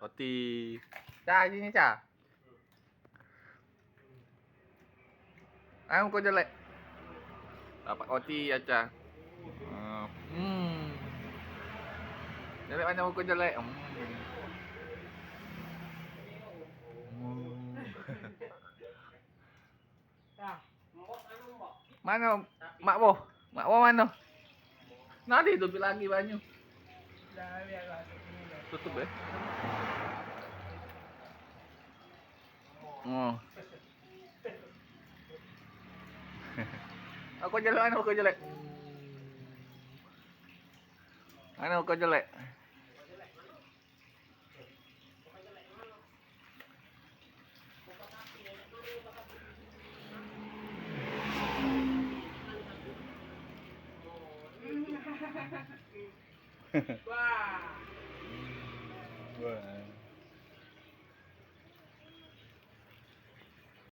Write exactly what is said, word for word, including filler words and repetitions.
Roti. Cah, sini, Cah. Ai, muko jelek. Dapat roti, Aca. Hmm. Jelek mano muko jelek. Hmm. Hmm. Mano Mak Boh? Mak Boh mano? Nah, di tu lagi banyu. Tutup, eh. Oh. Aku jelek, anu aku jelek. Anu aku jelek. Wah. Wah.